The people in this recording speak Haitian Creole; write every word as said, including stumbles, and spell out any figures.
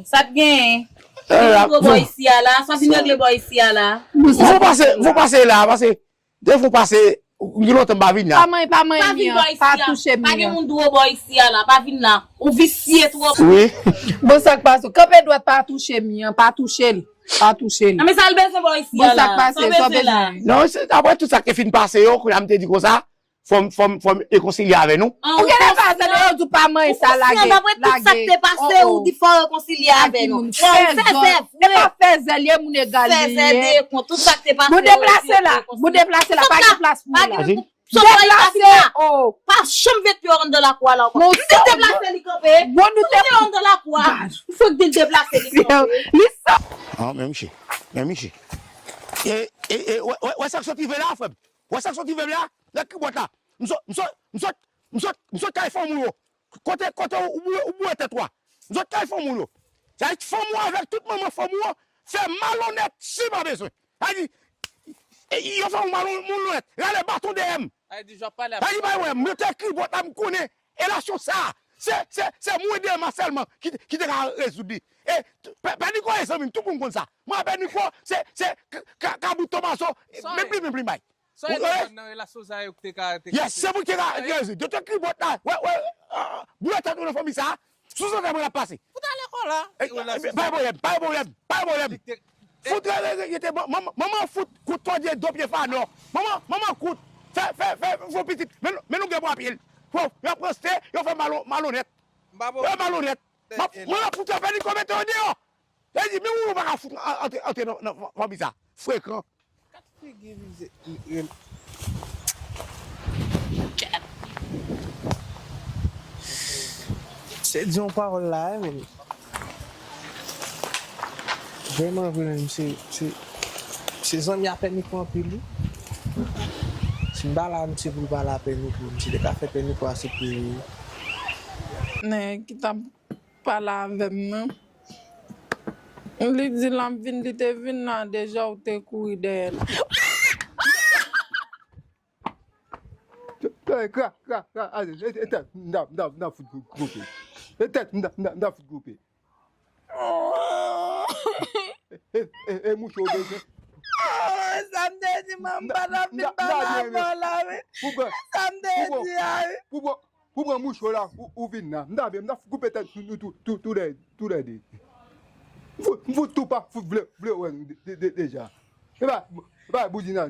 Sa t genyen? Vin regle bò isi a la. Sa vin regle bò isi a la. Fò pase, fò pase la, pase. Depi w pase, gen lontan m pa vin la. Pa manyen, pa manyen mi an, pa touche mi an. Pa gen moun dwo bò isi a la, pa vin la. Ou visye twòp. Wi. Bon, sa k pase? Kanpe dwat, pa touche mi an, pa touche l. Pa touche l. Nan men sa l bezwen bò isi a la. Bon, sa k pase? Sa w bezwen la? Non, se apre tout sa k te fin pase yo, kounye a m te di konsa, fò m, fò m, fò m rekonsilye avè nou. Ou genlè pa tande yo di w pa manyen sa, lage, lage. Apre tout sa k te pase, ou di fò w rekonsilye avè nou. Fè zèl. E pa fè zèl, ye moun egal li ye. Fè zèl de kont, tout sa k te pase, ou di fò w rekonsilye. Bon, deplase la, bon, deplase la, pa gen plas pou ou la. Deplase, oh. Pa janm met pye w anndan lakou a la ankò. M di l deplase, li kanpe. Bon, nou te anndan lakou a. Fòk di l deplase, li kanpe. Li sa. Ah, men miche, men miche. E, e, e, wè, wè, wè sa k sot rive la, frè m. Wè sa k sot rive la, nan ki bòt la. M sot, m sot, m sot, m sot, m sot kay fanm ou yo. Kote, kote ou, ou boure, ou boure tèt ou a. M sot kay fanm ou yo. Sa di fanm ou avèk tout manman fanm ou yo, fè malonèt si pa bezwen. Sa di, e, yo fè ou malon-, malonèt. Rale baton dèyè m. Sa di, bay wè m, mwen te ekri bòt la, m konnen. E relasyon sa, se, se, se mwen de ma sèlman ki, ki te ka rezoud li. E, t-, pè, pè Niko e zanmi m, tout moun konn sa. Mwen a pè Niko, se, se, ka, ka, kabout Tomazo, men plim, men plim bay. Sa w te konn nan relasyon sa yo ki te ka, te ka. Yes, se pou ki te ka, te ka rezoud. Yo te ekri bòt la. Wè, wè, ah, boule tèt ou nan fanmi sa. Sou zòrèy mwen l ap pase. Ou t ale kò la. Pa gen pwoblèm, pa gen pwoblèm, pa gen pwoblèm. Fout rete, rete, manman, manman fout kout tòdye do pye fanò. Manman, manman kout. Fè, fè, fè, fè pitit. Men, men nou gen bwa pye l. Fò, y ap ranste, yo fè malo-, malonèt. Yo malonèt. Mwen ap fout fè ni kòmètè yo deyò. Yo di, men ou pa ka fout an-, antre, antre nan, nan fanmi sa. Frekan. Kat figi vize. Se di yon pawòl la, wi, men. Vrèman vre, men, se, se, se zanmi a pè Niko anpil, wi. Si m pa la, m se pou l pa la pè Niko. M se te ka fè pè Niko aksepte, wi. Nèg ki t ap pale avè m nan. Li di l ap vin, li te vin la deja, ou te kouri dèyè l. Kra, kra, kra, ale, e, e tèt, m ta, m ta, m ta fout gou-, goupe. E tèt, m ta, m ta, m ta fout goupe. E, e, e mouche w bezwen. Sa m te di, manman, m pa t ap vin pale avè w la, wi. Sa m te di a, wi. Pou pran mouche w la, ou, ou vin la. M ta vle, m ta koupe tèt nou, nou tou, tou, tou lè, tou lè de. M fout, m fout tou pa fout vle, vle wè nou de, de, de, deja. E pa, e pa bouzina.